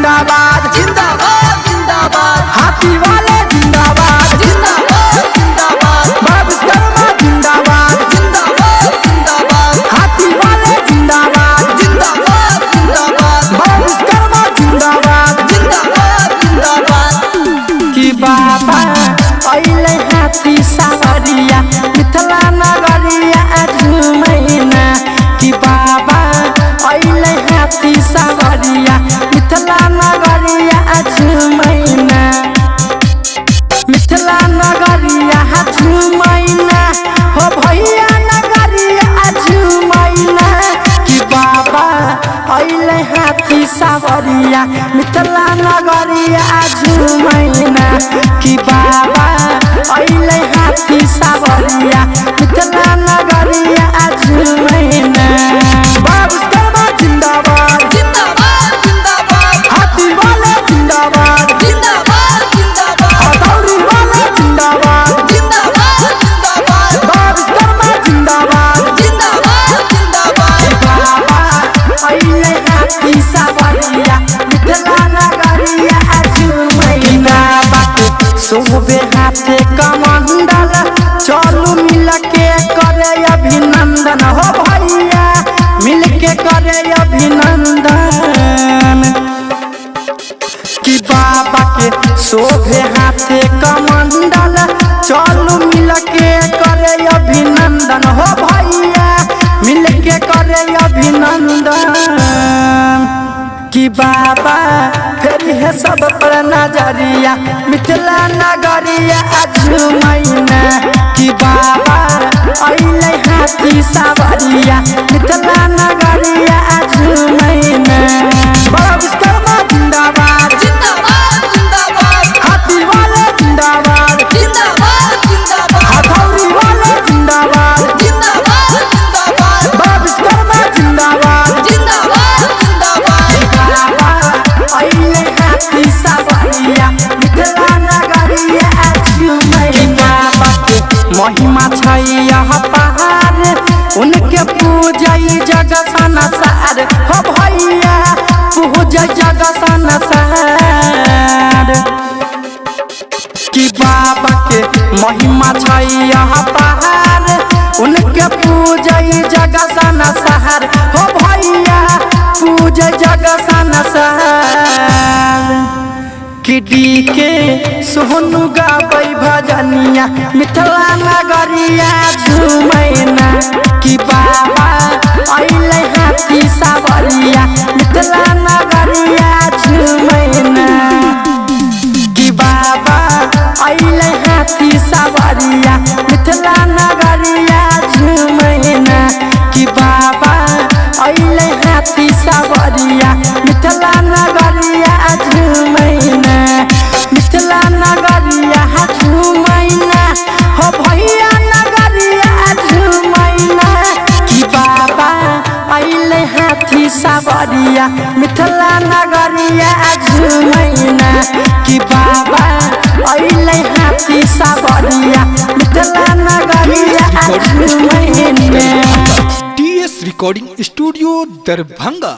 जिंदाबाद, जिंदाबाद जिंदाबाद, हाथी वाले जिंदाबाद, जिंदाबाद जिंदाबाद, बाबा विश्वकर्मा जिंदाबाद, जिंदाबाद जिंदाबाद, हाथी वाले जिंदाबाद, जिंदाबाद जिंदाबाद, बाबा विश्वकर्मा जिंदाबाद। जिंदाबाद जिंदाबाद। कि बाबा अइले हाथी सवरिया मिथिला नगरिया झुमैना। कि बाबा अइले हाथी सवरिया मिथिला नगरिया झुमैना। मिथिला नगरिया झुमैना हो भैया नगरिया झुमैना। कि बाबा अइले हाथी सावरिया मिथिला नगरिया झुमैना। कि बाबा अइले हाथी सावरिया मिथिला नगरिया झुमैना। बाबा विश्वकर्मा जिंदाबाद, जिंदाबाद जिंदाबाद, हाथी वाले जिंदाबाद, जिंदाबाद जिंदाबाद, हथौड़ी वाले जिंदाबाद, जिंदाबाद जिंदाबाद, बाबा विश्वकर्मा जिंदाबाद। जिंदाबाद जिंदाबाद। बाबा अइले हाथी सवरिया मिथिला नगरिया झुमैना। बाबा के शोभे हाथे कमंडल चलू मिल के करे अभिनंदन हो भैया मिल के करे अभिनंदन। कि बाबा के शोभे हाथे कमंडल चलू मिल के करे अभिनंदन हो भैया मिल के करे अभिनंदन। कि बाबा फिर है सब पर नजरिया मिथिला नगरिया झुमैना। कि बाबा अइले हाथी सवरिया मिथिला नगरिया झुमैना। बाबा विश्वकर्मा जिंदाबाद, जिंदाबाद जिंदाबाद, हाथी वाले जिंदाबाद, जिंदाबाद जिंदाबाद, हथौड़ी वाले जिंदाबाद, जिंदाबाद जिंदाबाद, बाबा विश्वकर्मा जिंदाबाद। जिंदाबाद जिंदाबाद। बाबा अइले हाथी सवरिया मिथिला नगरिया झुमैना। बाबा के महिमा छै यह पहाड़ उनके पूजै जग संसार हो भैया पूजै जग संसार। कि बाबा के महिमा छै यह पहाड़ उनके पूजै जग संसार हो भैया पूजै जग संसार। कि डी के सोनू गाबै भजनिया मिथिला नगरिया झुमैना। कि बाबा अइले हाथी सवरिया मिथिला नगरिया झुमैना। कि बाबा अइले हाथी सवरिया मिथिला नगरिया झुमैना। कि बाबा अइले हाथी सवरिया मिथिला नगरिया झुमैना। मिथिला नगरिया झुमैना हो भैया नगरिया झुमैना। कि बाबा अइले हाथी सवरिया मिथिला नगरिया झुमैना। कि बाबा अइले हाथी सवरिया मिथिला नगरिया झुमैना। TS recording studio Darbhanga.